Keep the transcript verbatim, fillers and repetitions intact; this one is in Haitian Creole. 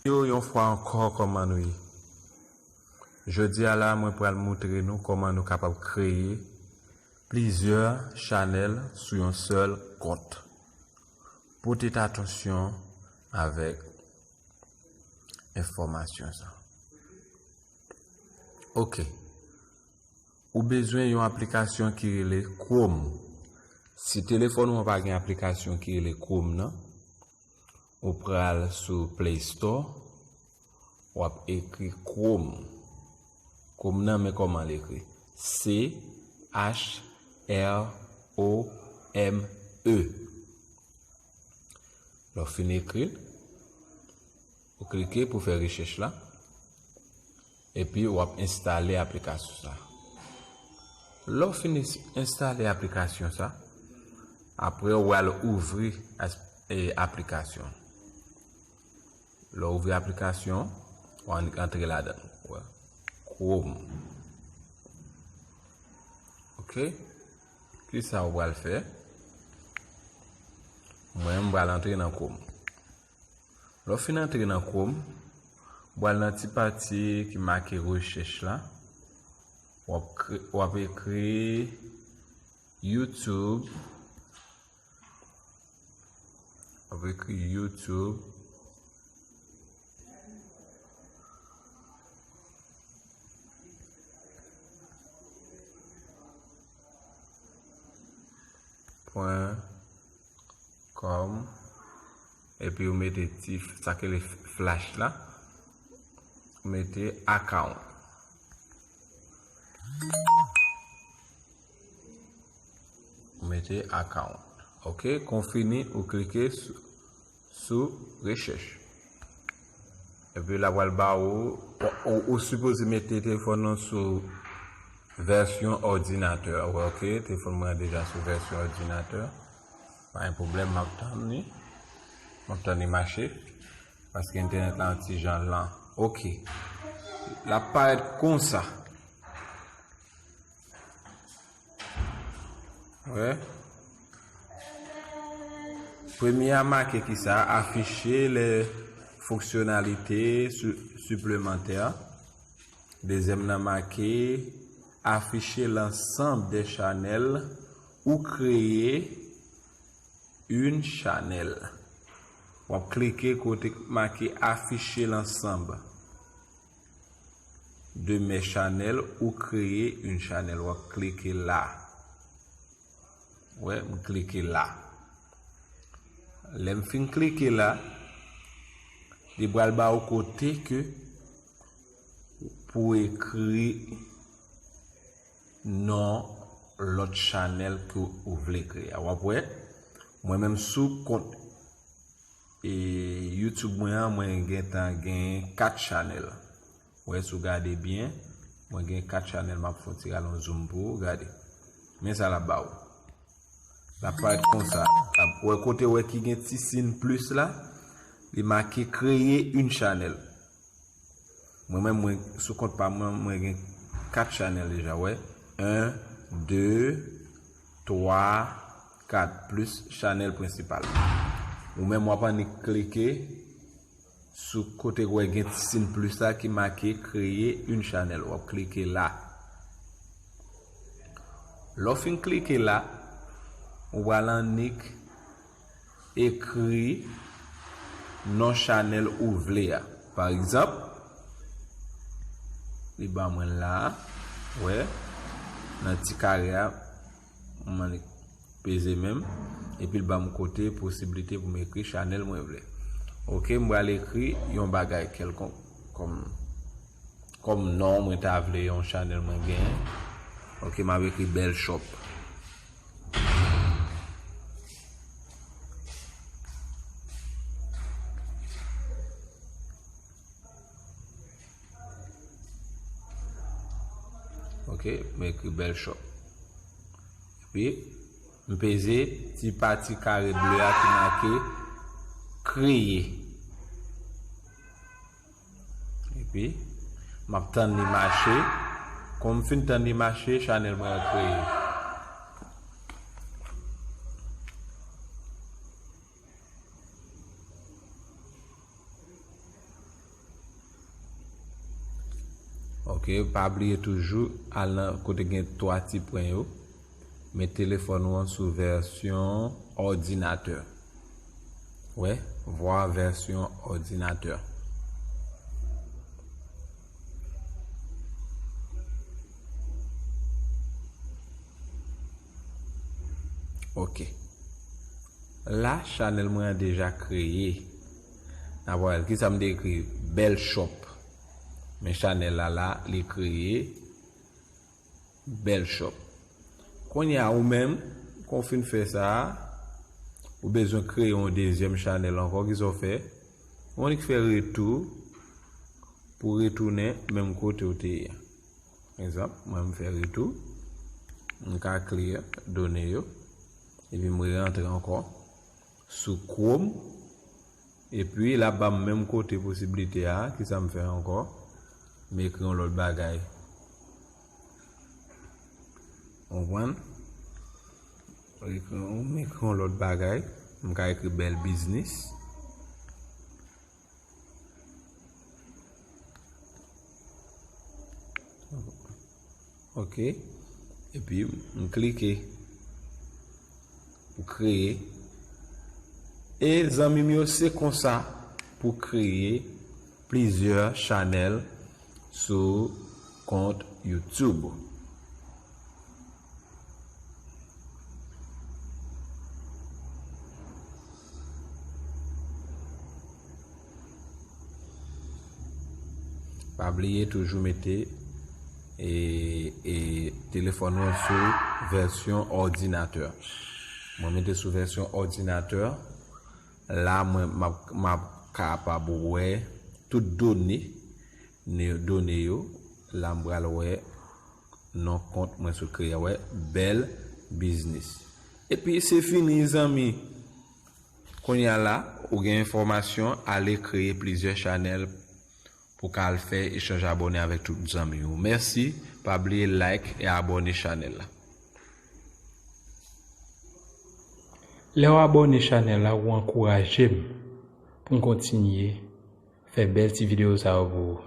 Yo, yon fwa ankò, kòman nou ye? Jodi a la, mwen pral moutre nou kòman nou kapab kreye plizyè chanèl sou yon sèl kont. Pote atansyon avèk enfòmasyon sa. Ok. Ou bezwen yon aplikasyon ki rele Chrome. Si telefòn ou an pa gen aplikasyon ki rele Chrome nan, ou pral sou Play Store, w ap ekri Chrome. Chrome nan, men kòman l ekri. C H R O M E. Lè w fin ekri l, ou klike pou fè rechèch la, epi w ap enstale aplikasyon sa. Lè w fin ins-, enstale aplikasyon sa, apre w al ouvri as-, e, aplikasyon. Lè w ouvri aplikasyon, w annik antre ladan l. Wè. Chrome. Ok? Kisa w pral fè? Mwen, m pral antre nan Chrome. Lè w fin antre nan Chrome, w pral nan ti pati ki make rechèch la. W ap kre-, w ap ekri YouTube. W ap ekri YouTube. Pwen kòm. Epi ou mete ti f-, sa ke le f-, flash la. Ou mete account. Ou mete account. Ok, kon fini, ou klike sou, sou rechèch. Epi l ap pral ba ou, ou, ou, ou sipoze mete telefòn nan sou vèsyon òdinatè. Ou wè, ok, telefòn mwen an deja sou vèsyon òdinatè. Pa gen pwoblèm, m ap tann li. M ap tann li mache. Paske entènèt la yon ti jan lan. Ok. L ap parèt konsa. Wè. Premye a make kisa? Afficher les fonctionnalités su-, supplémentaires. Dezyèm nan make afficher l'ensemble des channels ou créer une channel. W ap klike kote k make afficher l'ensemble de mes channels ou créer une channel. W ap klike la. Wè, m klike la. Lè m fin klike la, li pral ba ou kote ke pou ekri non lòt chanèl ke ou vle kreye a. W ap wè, mwen menm sou kont, e, YouTube mwen an, mwen gentan gen kat chanèl. Wè, si w gade byen, mwen gen kat chanèl, m ap fè yon ti rale yon zoom pou ou gade. Men sa l ap ba ou. L ap parèt konsa. L ap, wè kote wè ki gen ti siy plis la, li make créer une channel. Mwen menm, mwen, sou kont pa mwen, mwen gen kat chanèl deja, wè. En, de, twa, kat, plis chanèl prensipal. Ou menm, w ap annik klike sou kote wè gen ti siy plis la ki make créer une channel. W ap klike la. Lè w fin klike la, ou pral annik ekri non chanèl ou vle a. Pa egzanp, li ba mwen la, wè, nan ti kare a, m annik peze menm, epi l ban m kote posiblite pou m ekri chanèl mwen vle. Ok, m pral ekri yon bagay kèlkonk kòm, kòm non mwen ta vle yon chanèl mwen genyen. Ok, m ap ekri Bèl Shop. Ok, m ekri Bèl Shop. Epi, m peze ti pati kare ble a ki make kreye. Epi, m ap tann li mache. Kon m fin tann li mache, chanèl mwen an kreye. Ok, pa bliye toujou al nan kote gen twa ti pwen yo. Met telefòn ou an sou vèsyon òdinatè. Wè, voir version ordinateur. Ok. La, chanèl mwen an deja kreye. N a wè l. Kisa m te ekri? Bèl Shop. Men chanèl la la, li kreye. Bèl Shop. Kounye a, ou menm, kon w fin fè sa a, ou bezwen kreye yon dezyèm chanèl ankò. Kisa w fè? Ou annik fè retou pou retounen menm kote w te ye a. Egzanp, mwen, m fè retou. M ka clear done yo. Epi m re-rantre ankò sou Chrome. Epi, l ap ban m menm kote posiblite a. Kisa m fè ankò? M ekri yon lòt bagay. Konprann? M ekri yon, m ekri yon lòt bagay. M ka ekri bèl biznis. Ok. Epi, m klike pou kreye. E zanmi m yo, se konsa pou kreye plizyè chanèl sou kont YouTube. Pa bliye toujou mete e, e, telefòn ou an sou vèsyon òdinatè. Mwen mete sou vèsyon òdinatè. La, mwen, m ap, m ap kapab wè tout done, ne, done yo. La, m pral wè non kont mwen sot kreye a, wè, Bèl Biznis. Epi, se fini, zanmi. Kounye a la, ou gen enfòmasyon, ale kreye plizyè chanèl pou ka al fè echanj abòne avèk tout zanmi w. Mèsi, pa bliye like e abòne chanèl la. Lè w abòne chanèl la, ou ankouraje m pou m kontinye fè bèl ti videyo sa yo pou ou.